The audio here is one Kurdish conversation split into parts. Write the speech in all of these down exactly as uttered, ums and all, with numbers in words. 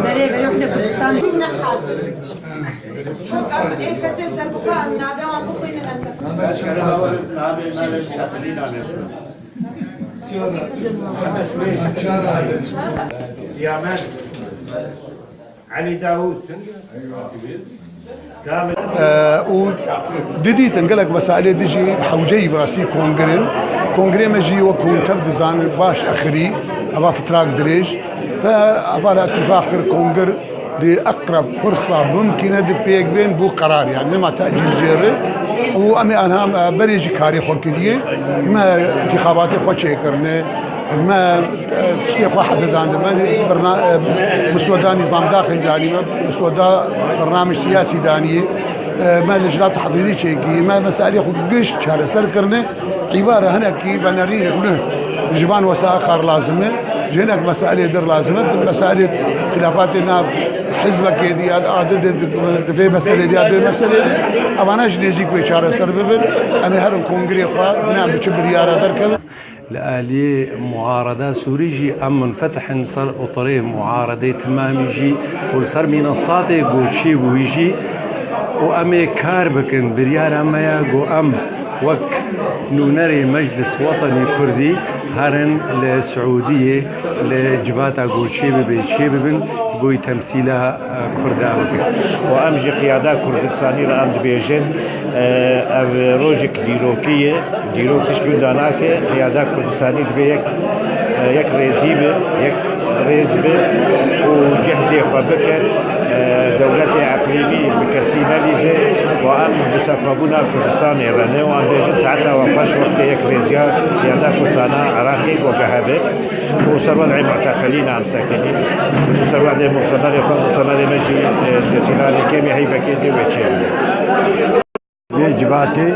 Derê berê xwe Kurdistan. Çok az, e, kesê serbixwe em nadewan bixwînin, em Siyamen. Elî Dawûd. Kamil. Û didîtin gelek meselê dijî hewceyî bi rastî kongir in. Kongrê me jî wek hûn tev dizanin baş exirî, eva fitrak dirêj. Fe eva re îtîfaq kir kongir di eqreb firsa mumkîne di pêk bên bû qerar, yani nema tecîl jê re. Û em ê anha, e, berê jî karê xwe kiriye. Me întîxabatê xwe çêkirine. Me, e, tiştê xwe hedidan di me. Birna-, e, misweda nîzam daxil danî me. Misweda bernamij siyasî danî. E, me lijna tehdîrî çêkî. Me meselê xwe giş çareser kirine. Îbare hinekî venerînek nuh ji van wesaya kar lazim e. Ji hinek meselê dir lazim e. Meselê xilafatê nav hizbekê di ya di adi di, di, di vê meselê di ya di vê meselê di. Evana ji nêzîk wê çareser bibin. Em ê herin kongrê xwe bine em bi çi biryara derkevin. Li aliyê muarada Sûrî jî em munfetih in ser otirê muaradê timamî jî û li ser mînesatê ku çêbûyî jî û em ê kar bikin. Biryara me ya ku em wek nûnerê Meclis Wetenî Kurdî herin li Siûdiyê li civata ku çêbibe çêbibin. Boy temsîla, e, Kurda bike. Û em jî qiyada Kurdistanî re em dibêjin, e, ev rojek dîrokî ye, dîrok tişt wî danake, qiyada Kurdistanî dibê yek, e, yek rêzî be, yek rêz be û cehdê xwe bike, e, dewletê eqlîmî bi kesî nelîze û em bi serxwebûna Kurdistanê re ne û em bêjin saeta we xweş wextê yek rêziya qiyada Kurdana Iraqê ku hebe. û ser wedê muteqelîna em sekinî û ser wedê mutemerê xwe mutemerê me jî, e, di xîlalê kêmî heyvekê dê wê çêbû. Vê civatê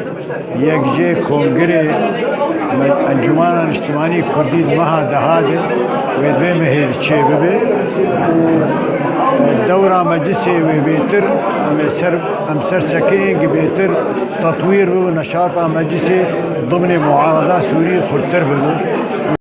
yek jê kongirê me-, Encûmana Niştimanî Kurdî di meha deha de wê di vê mehê de çêbibe û, e, dewra meclisê wê bêtir em ê ser, em ser sekinîn ki bêtir tetwîr bibe, neşata meclisê dimnê muarada Sûrî xurttir bibe.